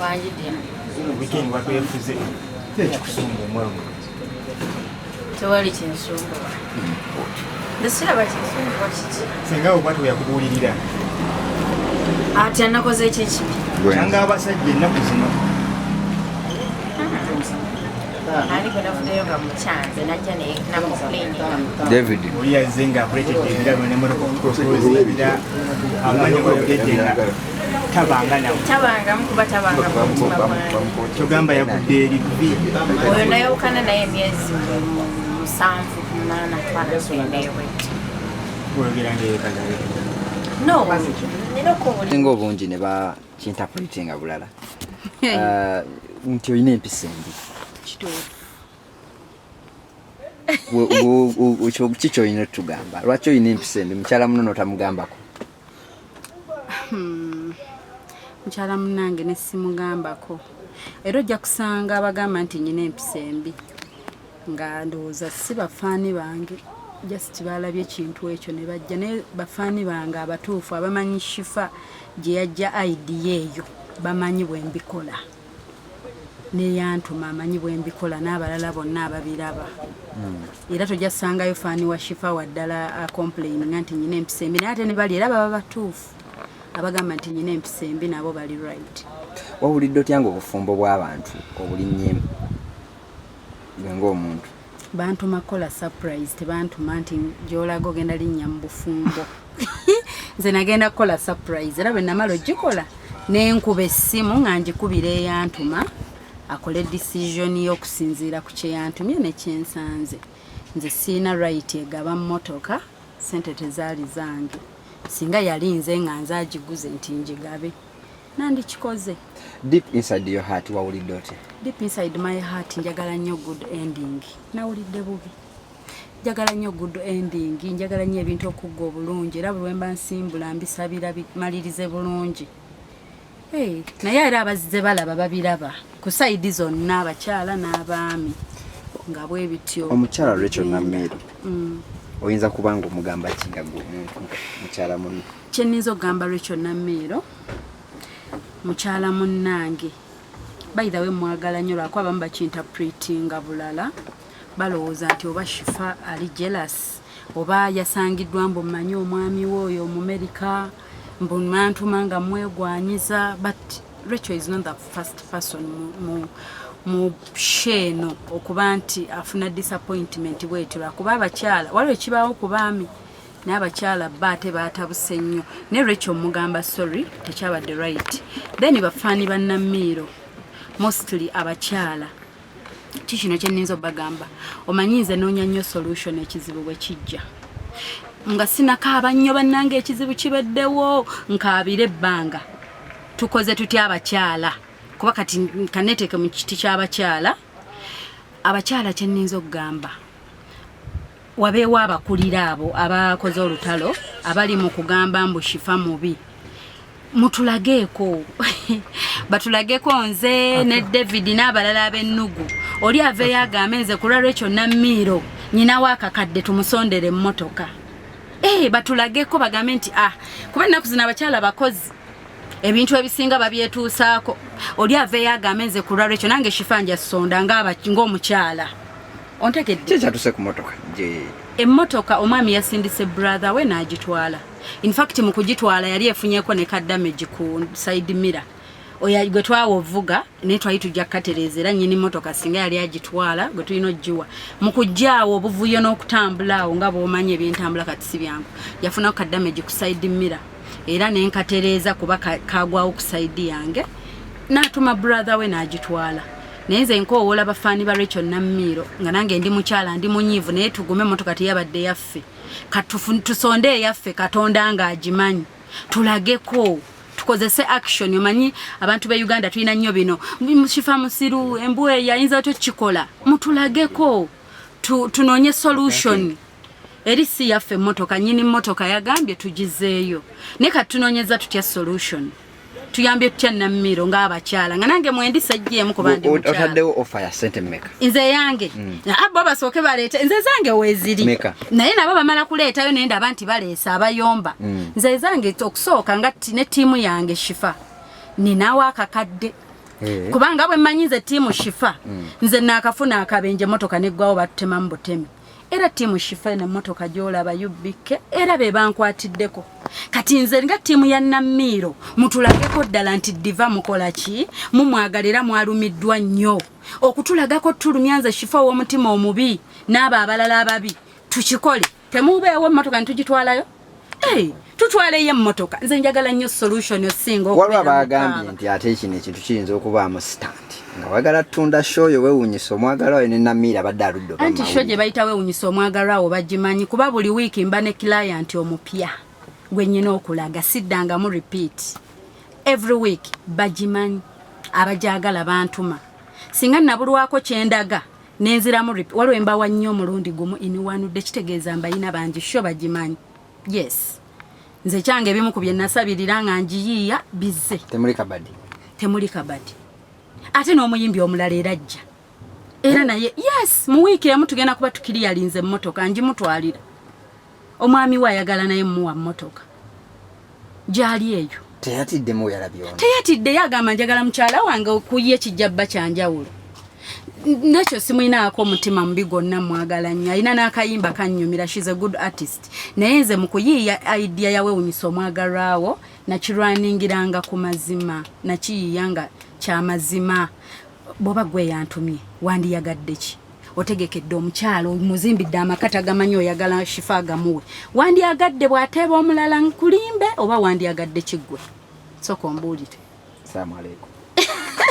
Wanjidya. Weekend watwefuze. Ekikusumba omuwala omukazi. Tewali kinsumbuwa. Nze siraba kinsumbuwa kiki. Senga obwatu yakubuulirira. Ati anakoze eki ekibi? Kyanga abasajja ennaku zino. Ani gwe navuddeyo nga mukyanze najja ne nakomplaininga. David. Oli yazze ng'akuleetedde ebirabo n'emmotoka okupropozingira amanyi oyogedde nga tabanga nawe. Tabangamu kuba tabanga mu mutima gwange. Kyogamba yagudde eri bubi. Oyo nayawukana naye emyezi 7 ku 8 twala tugendeyo bweti. Oyogera ng'eyekaza. No, nina okubuulira. Singa obungi ne bakinterpretinga bulala. Nti olina empisa embi. Kituufu. Ki kyolina otugamba? Lwaki olina empisa embi? Mukyala muno n'otamugambako? Mukyala munnange ne simugambako, era ojja kusanga abagamba nti nyina empisa embi nga ndowooza si bafaani bange, just balabye ekintu ekyo ne bajja. Naye bafaani bange abatuufu abamanyi Shifa gye yajja idea eyo bamanyi bwe mbikola, neyantuma amanyi bwe mbikola, n'abalala bonna ababiraba. Era tojja kusangayo faani wa Shifa waddala acomplaininga nti nyina empisa embi, naye ate ne bali era baba batuufu abagamba nti nyina empisa embi, nabo bali right. Wawulidde otya nga obufumbo bw'abantu obulinnyemu gwe ng'omuntu? Bantuma kukola surprise, tebantuma nti gyolaga ogenda linnya mu bufumbo. Nze nagenda kukola surprise, era bwe namala ogikola nenkuba essimu nga ngikubira eyantuma akole decision y'okusinziira ku kyeyantumye nekyensanze. Nze siina right egaba mmotoka, sente tezaali zange. Singa yali nze nga nze agiguze nti ngigabe, nandikikoze. Deep inside your heart, wawulidde otya? Deep inside my heart, njagala nnyo good ending. Nawulidde bubi. Njagala nnyo good ending, njagala nnyo ebintu okugga obulungi, era buli lwemba nsimbula mbisabira bimalirize bulungi. Hey, naye era abazze balaba babiraba ku side zonna, abakyala n'abaami, nga bwe bityo. Omukyala Rachel Nammeero, oyinza kuba nga omugamba ki nga gwe omuntu mukyala muno? Kyenninza okugamba Rachel Nammeero, mukyala munnange, by the way mwagala nnyo, lwakuba abamu bakinterpretinga bulala, balowooza nti oba Shifa ali jealous oba yasangiddwa mbu mmanyi omwami we oyo Omumerika, mbu nantuma nga mwegwanyiza. But Rachel is not the first person mu show eno okuba nti afuna disappointment bwetyo, lwakuba abakyala waliwo ekibaawo ku baami, naye abakyala ba ate batabuse nnyo. Naye Rachel mugamba sorry, tekyabadde right. Then bafaani bannamiiro, mostly abakyala, ki kino kyenninza obagamba? Omanyi nze noonya nnyo solution. Ekizibu bwe kijja nga sinakaaba nnyo, bannange ekizibu kibeddewo, nkaabire ebbanga, tukoze tutya abakyala? Kuba kati kaneteeke mu kiti ky'abakyala. Abakyala kyenninza okugamba, wabeewo abakulira abo abakoze olutalo abali mu kugamba mbu Shifa mubi, mutulageeko, batulageko nze ne David n'abalala ab'ennugu. Oli aveeyo agambe, "Nze ku lwa Rachel Nammiiro nyina waakakadde, tumusondere emmotoka." Eh, batulageko bagambe nti ah, kuba ennaku zino abakyala bakozi, ebintu ebisinga babyetuusaako. Oli aveeyo agambe, "Nze ku lwa Rachel nange Shifa njasonda ng'omukyala." Ontegedde? Ki ekyatuse ku motoka gye? Emmotoka omwami yasindise brother we n'agitwala. In fact, mu kugitwala yali efunyeko ne ka damage ku side mirror. Oyo gwe twawa ovuga naye twali tujja kukatereeza, era nnyini mmotoka singa yali agitwala gwe tulina ogiwa. Mu kujjaawo obuvuyo n'okutambula awo, nga bw'omanyi ebyentambula kati si byangu, yafunako ka damage ku side mirror, era nenkatereeza kuba kagwawo ku side yange, n'atuma brother we n'agitwala. Naye nze nkoowoola bafaani ba Rachel Nammiiro, nga nange ndi mukyala, ndi munyiivu, naye tugume. Emotoka teyabadde yaffe, tusonde eyaffe Katonda ng'agimanyi. Tulageko, tukozese action. Omanyi abantu be Uganda tulina nnyo bino, "Shifa musiru, embwa eyo ayinza otyo kikola." Mutulageko, tunoonye solution. Eri si yaffe emmotoka, nnyini mmotoka yagambye tugizeeyo, naye kati tunoonyeza tutya solution? Tuyambye tutya Nammiro ng'abakyala, nga nange mwendi sajjeemu kuba ndi mukyala? Otaddewo offer ya sente mmeka? Nze yange, abo basooke baleete, nze zange weeziri. Meka? Naye nabo bamala kuleetayo naye ndaba nti baleese abayomba. Nze zange okusooka nga ne ttiimu yange Shifa ninawo akakadde. Eh. Kubanga bwe mmanyi nze ttiimu Shifa, nze naakafuna akabenje, emmotoka neggwawo, batutemamu butemi. Era ttiimu Shifa eno emmotoka gy'olaba UBK, era be bankwatiddeko. Kati nze nga ttiimu ya Namiiro, mutulageko ddala nti Diva mukola ki, mumwagala era mwalumiddwa nnyo okutulagako tulumya. Nze Shifa ow'omutima omubi n'abo abalala ababi, tukikole, temubeewo emmotoka netugitwalayo. Hey, tutwaleyo emmotoka. Nze njagala nnyo solution osinga Waliwo okubeera abagambye mukaaba. nti ate kino ekintu kiyinza okubaamu stunt, nga wagala tunda show yo wewunyisa omwagalwa wayo ne Namiira abadde aludde oba Anti show mawulire. gye bayita wewunyisa omwagalwa awo bagimanyi, kuba buli wiiki mba ne client omupya gwe nyina okulaga, siddangamu repeat every week. Bagimanyi, abajagala bantuma. Singa nabulwako kyendaga nenziramu waliwo embawa nnyo omulundi gumu iniwanudde, kitegeeza mbayina bangi. Show bagimanyi, yes. Nze kyange ebimu ku bye nasabirira nga ngiyiiya bizze. Temuli kabadi. Temuli kabadi. Ate n'omuyimbi omulala era ajja era naye, yes, mu wiiki emu tugenda kuba tukiriyalinze emmotoka, ngimutwalira. Omwami we ayagala naye muwa mmotoka gyali eyo. Teyatiddemu yalabye ono? Teyatidde, ye agamba njagala mukyala wange, okuye kijja bba kyanjawulo. Nekyo simwinaako omutima mubi gwonna, mwagala nnyo, alina n'akayimba kannyumira. She's a good artist. Naye nze mu kuyiiya idea yawewunyisa omwagalwawo, nakirwaningiranga ku mazima, nakiyiiya nga kyamazima. Bw'oba gwe yantumye, wandiyagadde ki? Otegekedde omukyalo, muzimbidde amaka, tagamanyi, oyagala Shifa agamuwe. Wandyagadde bw'ateeba omulala nkulimbe, oba wandyagadde kiggwe? Soka ombuulire. Salaamu aleikum.